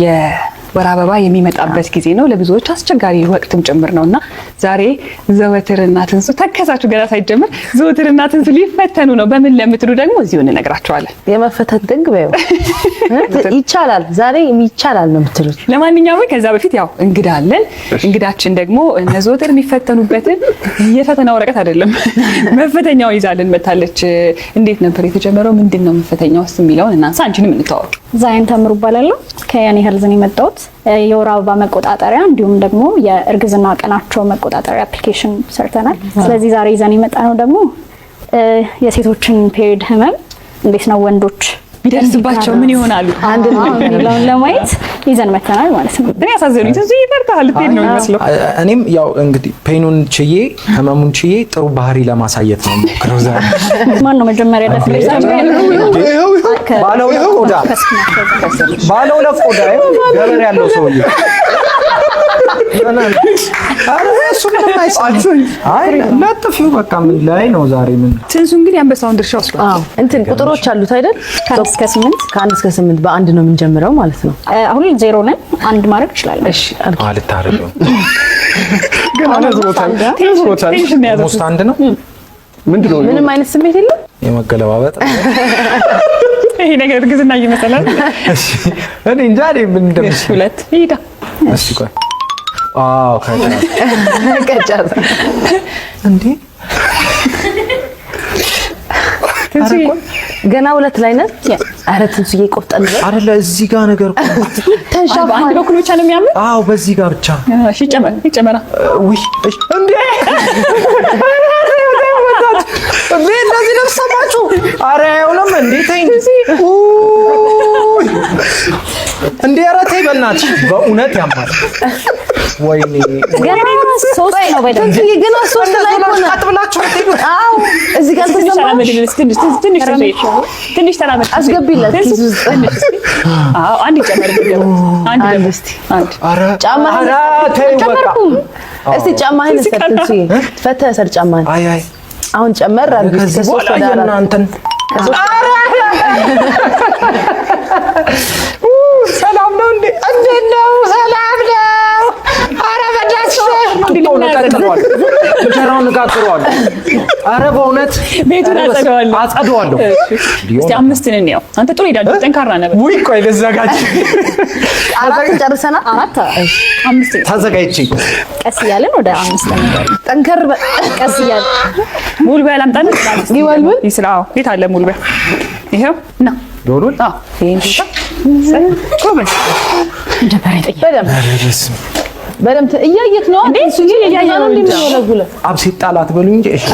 የወር አበባ የሚመጣበት ጊዜ ነው። ለብዙዎች አስቸጋሪ ወቅትም ጭምር ነው እና ዛሬ ዘወትርና ትንሱ ተከሳችሁ ገና ሳይጀምር ዘወትርና ትንሱ ሊፈተኑ ነው። በምን ለምትሉ ደግሞ እዚሁ እንነግራቸዋለን። የመፈተን ጥግ በይው ይቻላል፣ ዛሬ ይቻላል ነው የምትሉት። ለማንኛውም ከዛ በፊት ያው እንግዳ አለን። እንግዳችን ደግሞ እነ ዘወትር የሚፈተኑበትን የፈተና ወረቀት አይደለም መፈተኛው ይዛልን መታለች። እንዴት ነበር የተጀመረው? ምንድን ነው መፈተኛው ውስጥ የሚለውን እናንሳ። አንቺንም እንተዋወቅ። ዛይን ተምሩ እባላለሁ። ከያኔ Health ነው የመጣሁት። የወር አበባ መቆጣጠሪያ እንዲሁም ደግሞ የእርግዝና ቀናቸው መቆጣጠሪያ application ሰርተናል። ስለዚህ ዛሬ ይዘን የመጣነው ደግሞ የሴቶችን period ህመም እንዴት ነው ወንዶች ቢደርስባቸው ምን ይሆናሉ አንድ የሚለውን ለማየት ይዘን መተናል ማለት ነው። እኔ ያሳዘኑኝ ትንሱ ይፈርታል ልትሄድ ነው የሚመስለው። እኔም ያው እንግዲህ pain ኡን ችዬ ህመሙን ችዬ ጥሩ ባህሪ ለማሳየት ነው የምሞክረው ዛሬ። ማን ነው መጀመሪያ ደፍሮ ባለ ሁለት ቆዳ ባለ ሁለት ቆዳ ገበር ያለው ሰውዬ እሱ ምንም አይሰማም። አይ ለጥፊው በቃ ምን ላይ ነው ዛሬ ምን ትንሱ እንግዲህ አንበሳውን ድርሻ ወስዷል። አዎ እንትን ቁጥሮች አሉት አይደል? ከአንድ እስከ ስምንት ከአንድ እስከ ስምንት በአንድ ነው የምንጀምረው ማለት ነው። አሁን ዜሮ ነን። አንድ ማድረግ እችላለሁ። እሺ አልታረቅም። ገና ነዝሮታል ነዝሮታል። tension ነው የያዘው። ሶስት አንድ ነው ምንድን ነው ምንም አይነት ስሜት የለም። የመገለባበጥ ይሄ ነገር እርግዝና እየመሰላል። እሺ እኔ እንጃ እኔ ምን እንደምሽ ሁለት ይሄዳ እሺ ቆይ አዎ ቀጫ እንዴ ትንሱ ገና ሁለት ላይ ነን። ኧረ ትንሱዬ ቆፍጠን በል። አይደለ እዚህ ጋር ነገር እኮ ተንሻፋ በአንድ በኩል ብቻ ነው የሚያምር። አዎ በዚህ ጋር ብቻ እሺ ይጨመር ይጨመራ። ውይ እሺ እንዴ እንዴ እንደዚህ ለብሰማችሁ ኧረ አይሆንም እንዴ ተይ እንጂ ውይ እንዴ ኧረ ተይ በእናትሽ በእውነት ያማል ወይኔ ገና ሶስት ነው በደንብ ትንሱዬ ገና ሶስት ላይ እኮ ነን። ቀጥ ብላችሁ አትሄዱት አዎ እዚህ ጋር ትንሽ አልተሰማም። ተራመድልን እስኪ፣ ትንሽ ትንሽ ትንሽ ትንሽ ተራመድ። አስገቢለት ትንሽ ኪስ ውስጥ። ትንሽ እስኪ። አዎ አንድ ይጨመርልን ደግሞ አንድ አንድ ደግሞ እስቲ አንድ ኧረ ጫማህን ኧረ ተይ በቃ አልጨመርኩም። እስቲ ጫማህን እሰር ትንሱዬ፣ ፈተህ እሰር ጫማህን። አይ አይ አሁን ጨመር አድርጊ። ከዚህ ከሶስት በኋላ ወደ አራት የእናንተን ሰላም ነው እንዴ? እንዴት ነው? ሰላም ነው? ኧረ በእናትሽ ጡጦውን እቀጥለዋለሁ፣ እንጀራውን እጋግረዋለሁ። ኧረ በእውነት ቤቱን አጸደዋለሁ። አጸደዋለሁ። እስቲ አምስትን እንየው። አንተ ጥሩ ሄዳለህ፣ ጠንካራ ነህ። ውይ ቆይ ልዘጋጅ፣ አራትን ጨርሰናል። አራት አምስት ተዘጋጅቼ ቀስ እያለን ወደ አምስት እንሄዳለን። ጠንከር በል። ቀስ እያለን ሙልበያ ላምጣልህ። ይወልውል ይስራ። አዎ የት አለ ሙልበያ? ይኸው ና። ዶሉል አዎ ይሄን ቦታ ጎበዝ። መጀመሪያ ጠየቅ በደንብ በደንብ እያየክ ነው እንዴ? ትንሱዬ፣ እያየ ነው እንዴ እንጂ። የሚወለውለው? አብሴት ጣላት በሉኝ እንጂ እሺ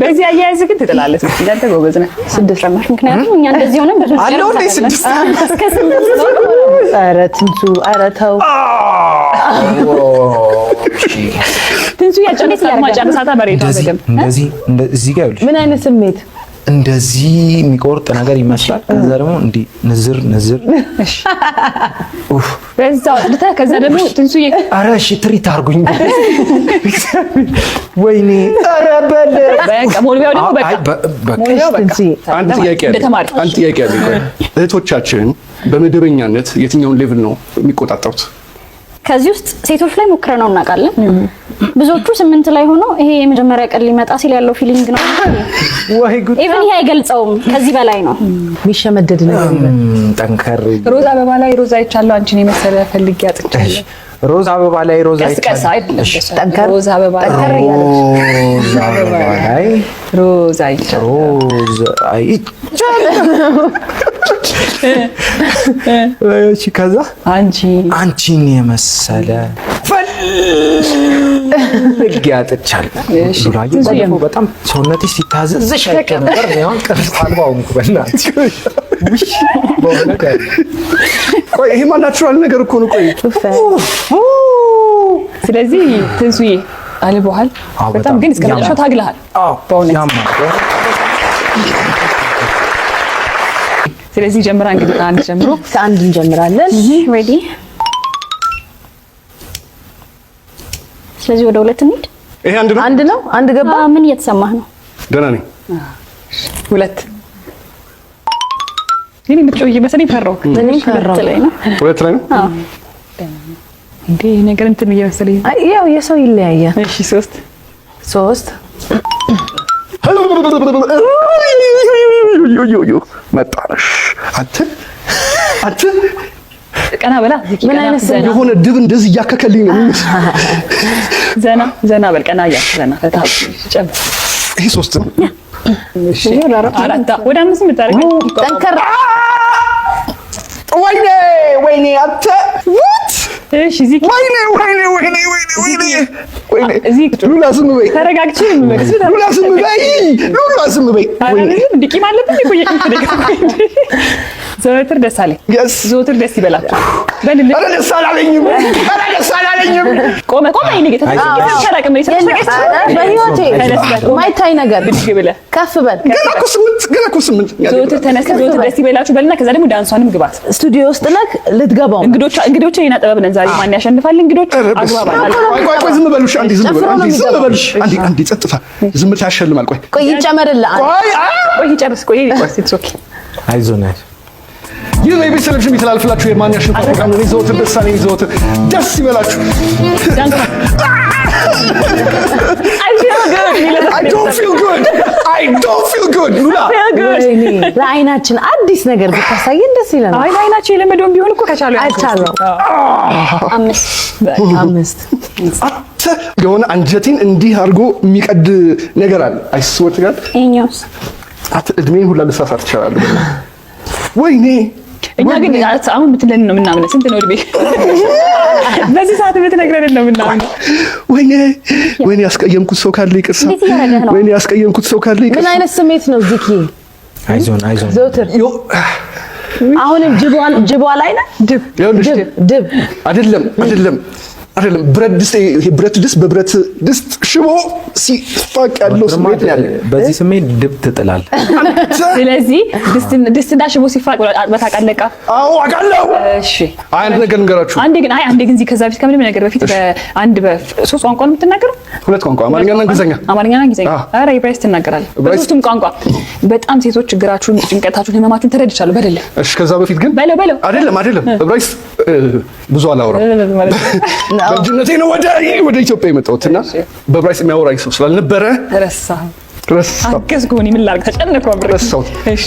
በዚህ አያያዝ ግን ትጥላለህ። እንዳንተ ጎበዝ ነህ። ስድስት ጨመር። ምክንያቱም እኛ እንደዚህ ሆነን በሶስት አለው እንዴ ስድስት እስከ ስምንት ነው። ኧረ ትንሱ፣ ኧረ ተው። ትንሱ ያጨርሳት ማጨርሳታ መሬቷ እንደዚህ በደምብ እንደዚህ እዚህ ጋር ይኸውልሽ ምን አይነት ስሜት? እንደዚህ የሚቆርጥ ነገር ይመስላል። ከዛ ደግሞ እንዲህ ንዝር ንዝር። በዛው አጽድተህ ከዛ ደግሞ ትንሱዬ ኧረ እሺ ትሪት አድርጉኝ። ወይኔ ኧረ በል በቃ ሞልቢያው ደግሞ በቃ አይ፣ በቃ ሞልቢያው በቃ ትንሱዬ አንድ ጥያቄ እንደ አለኝ። ተማሪ አንድ ጥያቄ አለኝ። ቆይ እህቶቻችን በመደበኛነት የትኛውን level ነው የሚቆጣጠሩት? ከዚህ ውስጥ ሴቶች ላይ ሞክረ ነው እናውቃለን። ብዙዎቹ ስምንት ላይ ሆኖ ይሄ የመጀመሪያ ቀን ሊመጣ ሲል ያለው feeling ነው። ወይ ጉድ! even ይሄ አይገልጸውም። ከዚህ በላይ ነው። የሚሸመደድ ነገር ይበል። ጠንከር ሮዝ አበባ ላይ ሮዝ አይቻለሁ። አንቺን የመሰለ ፈልጌ አጥቻለሁ። ሮዝ አበባ ላይ ሮዝ ቀስ ቀስ አይደለም እሺ። ጠንከር ሮዝ አበባ ላይ ጠንከር እያለች ሮዝ አበባ ላይ ሮዝ አይቻለሁ። ሮዝ አይቻለሁ። እሺ ከዛ አንቺ አንቺን የመሰለ ፈልጌ አጥቻለሁ። እሺ። ሉላዬ ባለፈው በጣም ሰውነትሽ ሲታዘዝሽ አይቼ ነበር። እኔ አሁን ቅርጽ አልባ ሆንኩ። በእናትሽ ውይ፣ በእውነት ያለ ቆይ ይሄማ natural ነገር እኮ ነው። ቆይ ስለዚህ ትንሱዬ አልቦሃል አዎ፣ በጣም በጣም ግን እስከ መጨረሻው ያማል። ታግለሃል። በእውነት ያማል። ስለዚህ ጀምራ እንግዲህ ከአንድ ጀምሮ ከአንድ እንጀምራለን። ready። ስለዚህ ወደ ሁለት እንሂድ። ይሄ አንድ ነው። አንድ ነው። አንድ ገባ። ምን እየተሰማህ ነው? ደህና ነኝ። ሁለት እኔ የምትጮህ እየመሰለኝ ፈራሁ። እኔም ፈራሁ። ሁለት ላይ ነው። ሁለት ላይ ነው። እንዴ፣ ይሄ ነገር እንትን እየመሰለኝ። አይ፣ ያው የሰው ይለያያል። እሺ፣ ሶስት። ሶስት። መጣሽ አንተ አንተ። ቀና በላ ዚኪ፣ ምን ቀና አይነት ዘና የሆነ ድብ እንደዚህ እያከከልኝ ነው የሚመስለው። ዘና ዘና በል፣ ቀና እያልክ ዘና ፈታ ጨምር። ይሄ ሶስት ነው። እሺ፣ አራት፣ ወደ አምስት የምታደርገው። ጠንከር። ወይኔ ወይኔ አንተ፣ what? እሺ ዚኪ። ወይኔ ወይኔ ወይኔ ወይኔ ወይኔ ወይኔ! እዚህ ሉላ ዝም በይ። ተረጋግቼ ነው የምመልስ። ሉላ ዝም በይ። ሉላ ዝም በይ። ወይኔ! እንዲህ አለብን እኮ ዘወትር ደስ አለኝ። Yes. ዘወትር ደስ ይበላችሁ በልልህ። ኧረ ደስ አላለኝም። ኧረ ደስ አላለኝም። ቆመ ቆመ። ይሄ ጌታ ተሻላቅም ነው። በህይወቴ ተነስ በል። ማይታይ ነገር። ብድግ ብለህ ከፍ በል። ገና እኮ ስምንት፣ ገና እኮ ስምንት። ዘወትር ተነስ፣ ዘወትር ደስ ይበላችሁ በልና ከዛ ደግሞ ዳንሷንም ግባት። ስቱዲዮ ውስጥ ነህ፣ ልትገባው ነው። እንግዶች እንግዶች የኛ ጥበብ ነን። ዛሬ ማን ያሸንፋል? እንግዶች ኧረ በስመ አግባብ አብ። አለ። ቆይ ቆይ ቆይ፣ ዝም በሉ እሺ። አንዴ ዝም በሉ። ጨፍሮ ነው አንዴ ዝም የሚገባው። በሉ። አንዴ አንዴ ጸጥታ። ዝምታ ያሸልማል። ቆይ። ቆይ፣ ይጨመርልህ አንድ። ቆይ አ ቆይ ይጨርስ። ቆይ ይጨርስ። It's okay. አይዞን አይዞን። ይህ በኢቢኤስ ቴሌቪዥን የሚተላልፍላችሁ የማን ያሸንፋል ፕሮግራም ነው። እኔ ዘወትር ደስ አለኝ። ዘወትር ደስ ይበላችሁ። I feel good. I don't feel good. I don't feel good. ሉላ። Feel good. ወይኔ፣ ለአይናችን አዲስ ነገር ብታሳየን ደስ ይለናል። አይ፣ ለአይናቸው የለመደውን ቢሆን እኮ ከቻሉ። አይቻለው። አምስት። አምስት። አንተ፣ የሆነ አንጀቴን እንዲህ አድርጎ የሚቀድ ነገር አለ። I swear to God. ይሄኛውስ? አንተ፣ እድሜን ሁላ ልሳሳት እችላለሁ። ወይኔ! እኛ ግን አሁን የምትለን ነው የምናምነው። ስንት ነው እድሜ? በዚህ ሰዓት የምትነግረንን ነው የምናምነው። ወይኔ ወይኔ፣ ያስቀየምኩት ሰው ካለ ይቅርታ። እንዴት እያደረገህ ነው? ወይኔ፣ ያስቀየምኩት ሰው ካለ ምን ይቅርታ። አይነት ስሜት ነው ዚኪ? አይዞን አይዞን። ዘውትር አሁንም ጅቧ ላይ ነህ? ድብ። ይኸውልሽ፣ ድብ ድብ። አይደለም አይደለም አይደለም፣ ብረት ድስት፣ ይሄ ብረት ድስት በብረት ድስት ሽቦ ሲፋቅ ያለው ስሜት ነው ያለ። በዚህ ስሜት ድብ ትጥላለህ። አንተ! ስለዚህ ድስትና ሽቦ ሲፋቅ አጥበህ ታውቃለህ? ዕቃ? አዎ፣ አውቃለሁ። እሺ። አይ፣ አንድ ነገር ልንገራችሁ። አንዴ ግን፣ አይ አንዴ ግን እዚህ ከዛ በፊት፣ ከምንም ነገር በፊት በአንድ በሶስት ቋንቋ ነው የምትናገረው? ሁለት ቋንቋ፣ አማርኛና እንግሊዝኛ። አማርኛና እንግሊዝኛ። አዎ። ኧረ ዕብራይስጥ ትናገራለህ። ዕብራይስጥ። በሶስቱም ቋንቋ በጣም ሴቶች ችግራችሁን፣ ጭንቀታችሁን፣ ህመማችሁን ተረድቻለሁ። በደለ እሺ፣ ከዛ በፊት ግን በለው በለው። አይደለም አይደለም፣ ዕብራይስጥ ብዙ አላወራም። ማለት ነው። በልጅነቴ ነው ወደ ኢትዮጵያ የመጣሁት እና በዕብራይስጥ የሚያወራኝ ሰው ስላልነበረ ረሳሁ። ረሳሁ። አገዝኩህ። እኔ ምን ላድርግ? ተጨነቅኩ አብሬ። ረሳሁት። እሺ።